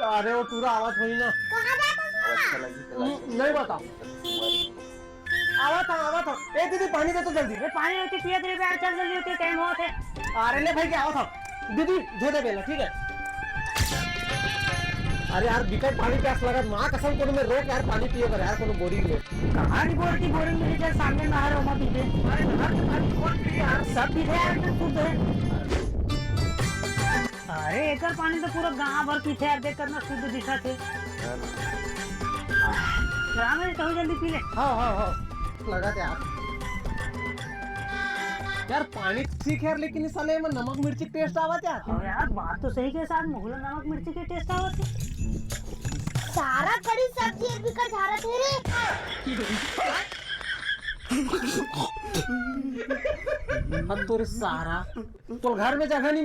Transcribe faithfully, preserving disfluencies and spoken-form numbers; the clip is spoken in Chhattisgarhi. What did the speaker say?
अरे वो टूरा आवत होही ना। कहाँ जात हस? नहीं बताओ। आवत हँव, आवत हँव। ए दीदी, पानी दे तो जल्दी। ए, पानी होते पियत रहिबे यार, चल जल्दी होते, टाइम होत हे। अरे ले भाई, के आवत हँव। दीदी, धो दे बेला, ठीक है? अरे यार, बिकट पानी प्यास लगत, माँ कसम, कोनो में रोक यार, पानी पिए बर यार, कोनो बोरिंग में। कहाँ री बोर की बोरिंग में, जब सामने नहर हो, मत पीबे। अरे नहर के पानी कौन पी यार, सब पीथे यार, तुम खुद है। अरे, एकर पानी तो पूरा गांव भर पीथे यार, देख कितना शुद्ध दिखत हे। रामेश, कहूँ जल्दी पी ले। हाँ, हाँ, हाँ, लगा दे यार। यार, पानी ठीक है यार, लेकिन इस साले में नमक मिर्ची टेस्ट आवत यार। हाँ यार, बात तो सही के साथ, मोहला नमक मिर्ची के टेस्ट आवत हे। सारा कड़ी सब्जी एक बिकर झारत हे रे। अब तोरे सारा, तोर घर में जगह नहीं